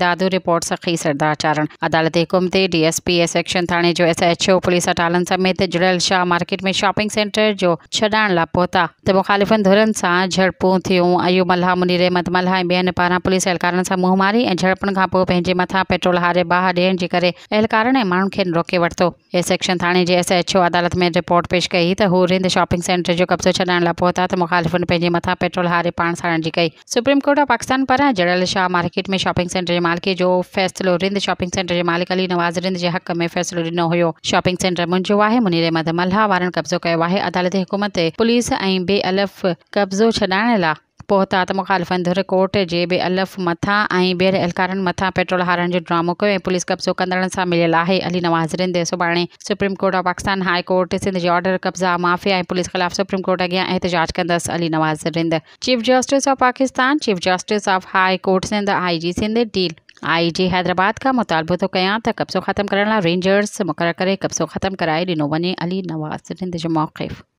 Dadu, report, سخي سردار چارڻ، عدالتي حڪم تي D S P A section ٿاڻي جو ايس ايڇ او پوليس اٽالن سميت جڙيل شاهه مارڪيٽ ۾ شاپنگ سينٽر جو ڇڏائڻ لا پهتا ته مخالفن ڌرين سان جهڙپون ٿيون، ايوب ملاح، منير احمد ملاح ۽ ٻين پاران پوليس اهلڪارن سان منهن ماري ۽ جهڙپن کانپوء پنهنجي مٿان پيٽرول هاري باهه ڏيڻ جي ڪري اهلڪارن ۽ ماڻهن کين روڪي ورتو. اي سيڪشن ٿاڻي جي ايس ايڇ او عدالت ۾ رپورٽ پيش ڪئي ته هو رند شاپنگ سينٽر جو قبضو ڇڏائڻ لاء پهتا ته مخالفن پنهنجي مٿان پيٽرول هاري پاڻ ساڙڻ جي ڪئي. سپريم ڪورٽ آف پاڪستان پاران جڙيل شاهه مارڪيٽ ۾ شاپنگ سينٽر جي مالڪي جو فيصلو رند شاپنگ سينٽر جي مالڪ علي نواز رند جي حق ۾ فيصلو ڏنو هيو. شاپنگ سينٽر منهنجو آهي، منير احمد ملاح وارن قبضو ڪيو آهي، عدالتي حڪم تي پوليس ۽ بي الف قبضو ڇڏائڻ لاء پهتا ته مخالفن ڌر ڪورٽ جي بي الف مٿان ۽ ٻين اهلڪارن مٿان پيٽرول هارڻ جو ڊرامو ڪيو ۽ پوليس قبضو ڪندڙن سان مليل آهي علي نواز رند سڀاڻي supreme court of Pakistan high court Sindh جي آرڊر قبضا مافيا ۽ پوليس خلاف سپريم ڪورٽ اڳيان احتجاج ڪندس Ali Nawaz Rind chief justice of Pakistan chief justice of high court Sindh I G Sindh D I G Hyderabad کان مطالبو ٿو ڪيان ته قبضو ختم ڪرڻ لاء رينجرز مقرر ڪري قبضو ختم ڪرائي ڏنو وڃي علي نواز رند جو موقف.